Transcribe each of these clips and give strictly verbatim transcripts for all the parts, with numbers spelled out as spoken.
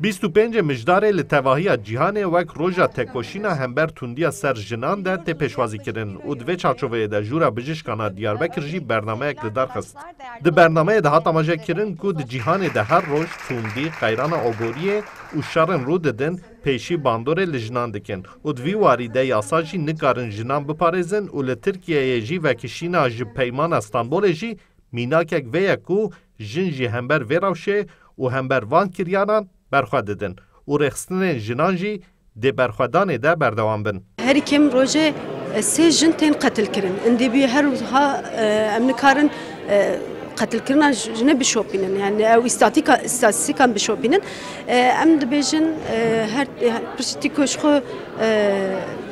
Bîst û pêncê Mijdarê li tevahiya cîhanê wek roja tekoşîna hember tundiya ser jinan de tê pêşwazîkirin û di vê çarçoveyê de Jûra Bijîşkan a Diyarbekir jî bernameyek li dar xist. Di bernameyê de hat amajekirin ku di cîhanê de her roj tundî, qeyrana oboriyê û şerên rû didin pêşî bandorê li jinan dikin û di vî warî de yasa jî nikarin jinan biparêzin û li Tirkiyeyê jî vekişîna ji Peymana Stenbolê jî mînakek vê ye ku jin jî hember vê rewşê û hember van kiryanan berxwe didin û rêxistinên jinan jî dê berxwedanê de berdewam bin. Herî kêm rojê, e, sê jin tên qetilkirin. Endî bî her wiha, e, em nikarin, e, qetilkirina j-, jinê bişopînin. Yani ew îstatîka-, îstatîstîkan bişopînin. E, em dibêjin, e, her, e, piştî ku ji xwe, e,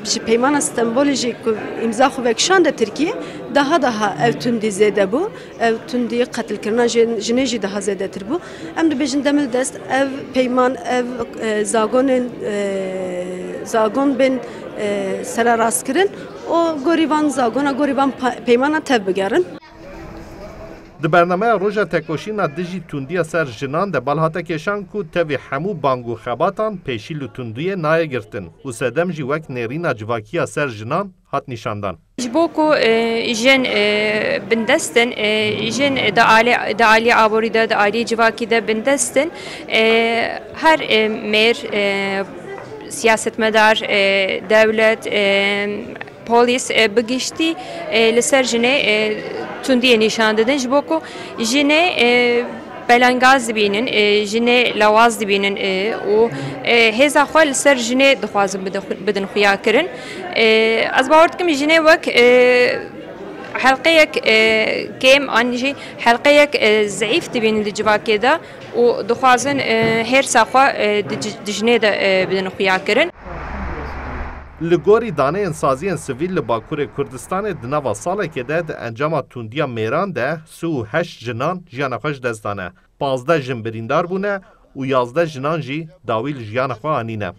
ji Peymana Stenbolê jî ku îmza xwe vekişande Tirkiye, daha daha ev tundî zêde bû. Ev tundî qetilkirina jin-, jinê jî daha zêdetir bû. Em dibêjin demildest ev peyman, ev, e, zagonên, e, zagon bên, e, sererastkirin û gorî van zagona, gorî van pa-, peymana tev bigerin. Di bernameya Roja Tekoşîna Dijî Tundiya Ser Jinan de bal hate kêşan ku tevî hemû bang û xebatan pêşî li tundiyê nayê girtin û sedem jî wek nêrîna civakiya ser jinan hat nîşandan. Ji bo ku, e, jin, e, bindest in, e, jin di alê, di aliyê aborî de, di aliyê civakî de bindest in, e, her, e, mêr, e, siyasetmedar, e, dewlet, e, polîs, e, bi giştî, e, li ser jinê, e, tundiyê nîşan didin. Ji bo ku jinê, e, belengaz dibînin, e, jinê lawaz dibînin, e, û, e, hêza xwe li ser jinê dixwazin bidin xu-, bidin xuyakirin. E, ez bawer dikim jinê wek, e, helqeyek, e, kêm an jî helqeyek, e, zeîf dibînin di civakê de û dixwazin, e, hêrsa xwe, e, di ci-, di jinê de, e, bidin xuyakirin. Li gorî daneyên saziyên sivîl li Bakurê Kurdistanê di nava salekê de di encama tundiya mêran de sî û heşt jinan jiyana xwe ji dest dane. Pazdeh jin birîndar bûne û yazdeh jinan jî dawî li jiyana xwe anîne.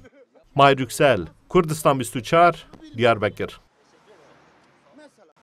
Mahir Yüksel, Kurdistan bîst û çar, Diyarbekir.